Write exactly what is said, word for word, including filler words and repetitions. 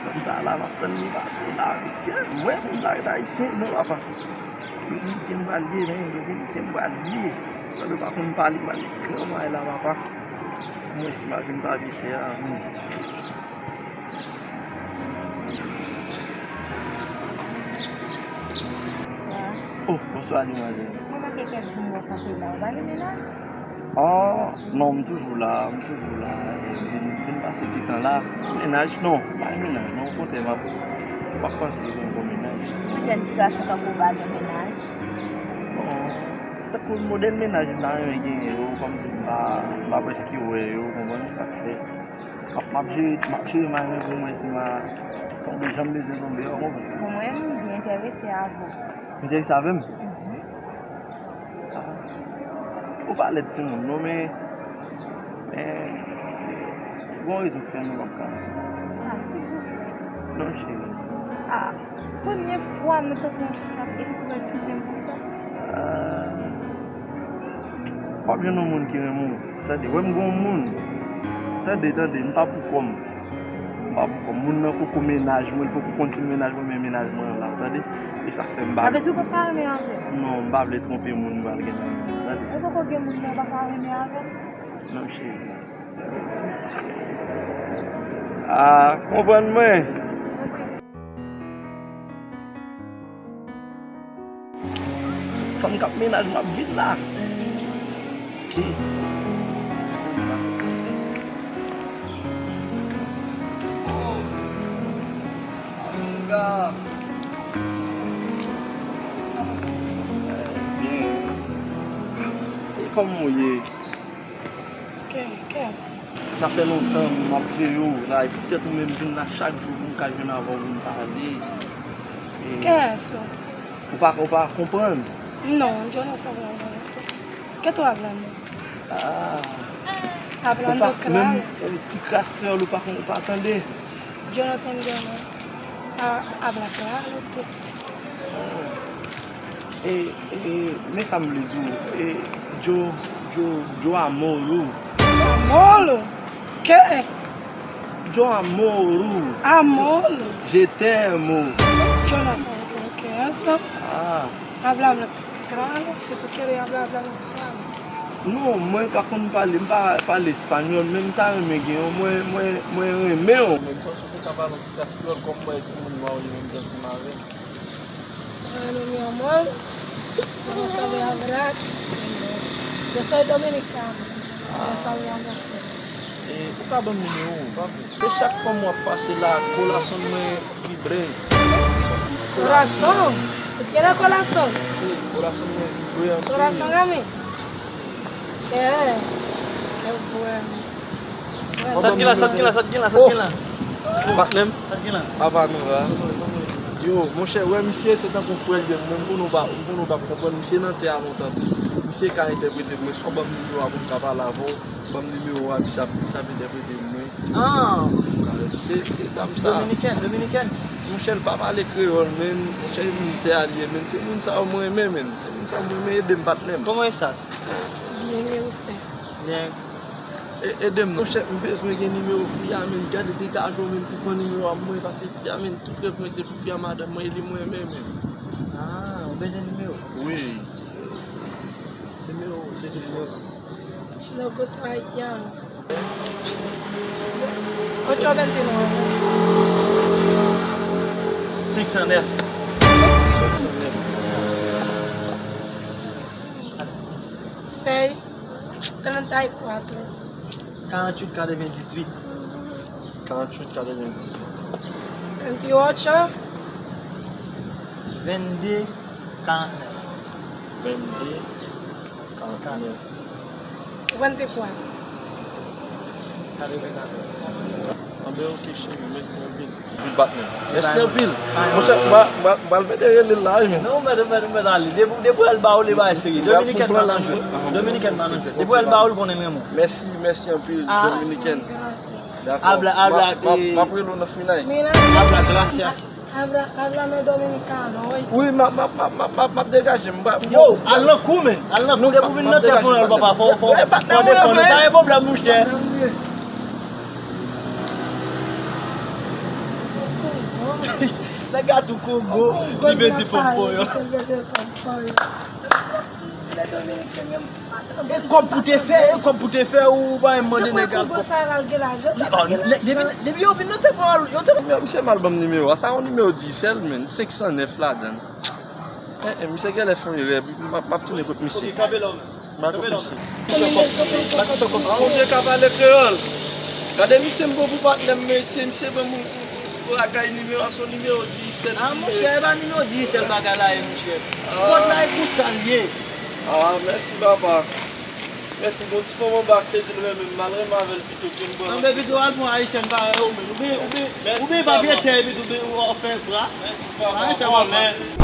Fanm sa la, m ap tann li pase la, mesye. Mwen, pou m ta ret ayisyen, non, papa. Dominiken m pral ye, men, Dominiken m pral ye. Sa yo pa konn pale, pale granmay la, papa. Mwen, si m ap vin pa vite a, hmm. Oh, bonswa, demwazèl. Mwen make kèk jou m wè w kanpe la. Ou pa gen mennaj? Oh, non, m toujou la, m toujou la. E, m vin, vin pase ti tan la. Mennaj, non, m pa gen mennaj, non, okontrè, m ap, m ap panse pou m gon mennaj. Ki jèn ti gason tankou w pa gen mennaj? Bon, tankou modèl mennaj m ta renmen genyen yo, kòmsi m pa, m pa prèske wè yo, konprann sa k fè. M ap, m ap jere, m ap jere may mwen pou mwen si m a tonbe, jan m bezwen tonbe, w konprann? Bon, mwen, m byen enterese avè w. Enterese avè m? Mhm. Ah. Ou pa lèd timoun, non, men, men, gon rezon k fè nou p ap ka ansanm. Ah, silvouplè. Non, cheri. Ah, premye fwa m tande yon chat epi pou refize m konsa. Ah. W ap jwenn yon moun ki renmen w. Tande, wè m gon moun. Tande, tande, m pa pou kò m. M pa pou kò m. Moun nan poko mennaj mwen, li poko konn si m mennaj mwen, men mennaj mwen an la, tande. E sa k fè m ba. Sa vle di ou pa ka renmen avè l? Non, m pa vle twonpe moun m pral gen nan men an, tande. Ou poko gen moun nan ou pa ka renmen avè l? Non, cheri. Ah, konprann mwen. Fanm k ap mennaj m ap vin la. Ki? Oh, Amiga. Eh, byen. E kòman w ye? Kè, kè sa? Sa fè lontan m ap veye w la, e poutèt ou menm vin la chak jou pou m ka jwenn avè w pou n pale. E kè sa? Ou pa, ou pa konprann? Non, yo no sabe hablar. ¿Qué tú hablando? Ah. Hablando claro. Menm yon ti kras kreyòl ou pa konn, ou pa tande? Yo no entiendo nada. Ah, habla claro, sí. E, e, men sa m vle di w, e, yo, yo, yo amo w. Amolo? Qué? Yo amo w. Amolo? Je t'aime. Yo no sé lo que es eso. Ah. Habla, habla claro, si tú quieres hablar, habla claro. Non, mwen ka konn pale, m pa pale espanyòl, men m ta renmen gen yon, mwen, mwen, mwen renmen w. Menm jan si w te ka pale yon ti kras kreyòl, kòm mwen se moun nwa ou ye menm jan ansanm avè m. Bueno, mi amor, yo no sabe hablar. Yo soy dominicano. Yo no sabe hablar. E, ou ka ban m nimewo w, pa vre? Se chak fanm w ap pase la, korason mwen vibre. Corazón. ¿Tú quieres corazón? Wi, korason mwen vibre anpil. Corazón a mí. Eh, qué bueno. Sa t gen la, sa t gen la, sa t gen la, sa t gen la? Oh! Patnè m? Sa t gen la? Apa nou la? Yo, monchè, wè misye se tankou frè l ye, men m konnen w pa, m konnen w p ap konprann. Misye nan tè a lontan tou. Misye ka entèprete mwen, swa ban m nimewo a pou m ka pale avè w, ban m nimewo a, misye ap, misye ap entèprete mwen. Ah! Se, se dam sa. Dominikèn, dominikèn. Monchè, l pa pale kreyòl, men, monchè, e moun tè a l ye, men. Se moun sa yo mwen renmen, men. Se moun sa yo mwen renmen, ede m, patnè m. ¿Cómo estás? Bien, ¿y usted? Bien. E, ede m non, chèf, m bezwen gen nimewo fi a, men. Gade degaje w, men, pou pran nimewo a mwen, paske fi a, men, tout rèv mwen se pou fi a, madanm mwen, e li mwen renmen, men. Ah, ou bezwen nimewo? Wi. Nimewo, se ki nimewo? Lo gusta haitiano. Ocho veintinueve. Senk san nèf. Seis treinta y cuatro. Karanntuit katrevendizuit. Karanntuit katrevendizuit. Ventiocho. Vennde karannèf. Vennde karannèf. Vennde kwa? Katrevenkatòz. Anben, oke, cheri, mèsi anpil. Wi, patnè. Mèsi anpil. Monchè, m a, m a, m pral mete rele l la, wi, men. Non, mèt, mèt, mèt, ale. Depi, depi w wè l ba ou, li bay serye. Dominikèn pa nan jwèt. Dominikèn pa nan jwèt. Depi w wè l ba ou, l konnen l renmen w. Mèsi, mèsi anpil, Dominikèn. Dakò. Habla, habla, m ap, m ap, eh, m ap rele w nan finay. Habla, gracias. Habla, háblame dominicano, oye. Wi, m ap, m ap, m ap, m ap, m ap, m ap degaje m. Yo, al nan kou, men. Al nan kou, depi w vin nan tè kounye a, papa, fò, fò, fò desann. Pa gen pwoblèm, monchè. Nèg la tou Kongo, li bezwen fanm Panyòl. E kòb pou te fè, e kòb pou te fè, ou pa menm mande nèg la kòb. Depi, depi yo vin, yo te pran, yo te pran. Misye mal ban m nimewo a, sa yon nimewo Digicel, men, senk san nèf ladan l. Eh, eh, misye genlè fè yon erè, m ap, m ap tounen kot misye. M pa kot misye. Ah, Bondye ka pale kreyòl. Gade misye m pran pou patnè m, mesye, misye ban m yon, yon, yon bagay nimewo, se yon nimewo Digicel. Ah, monchè, e pa nimewo Digicel bagay la ye, monchè. Kòd la e pou sa l ye. Ah, mèsi, papa. Mèsi, gon ti fanm anba ki te di l renmen m, m al renmen avè l pito ke m pran. Anben, pito al pran ayisyèn parèy ou menm. Oubyen, oubyen, oubyen pa vye tè, epi tou, oubyen w ap fè vra. Mèsi, papa. Ah, sa w ap konnen.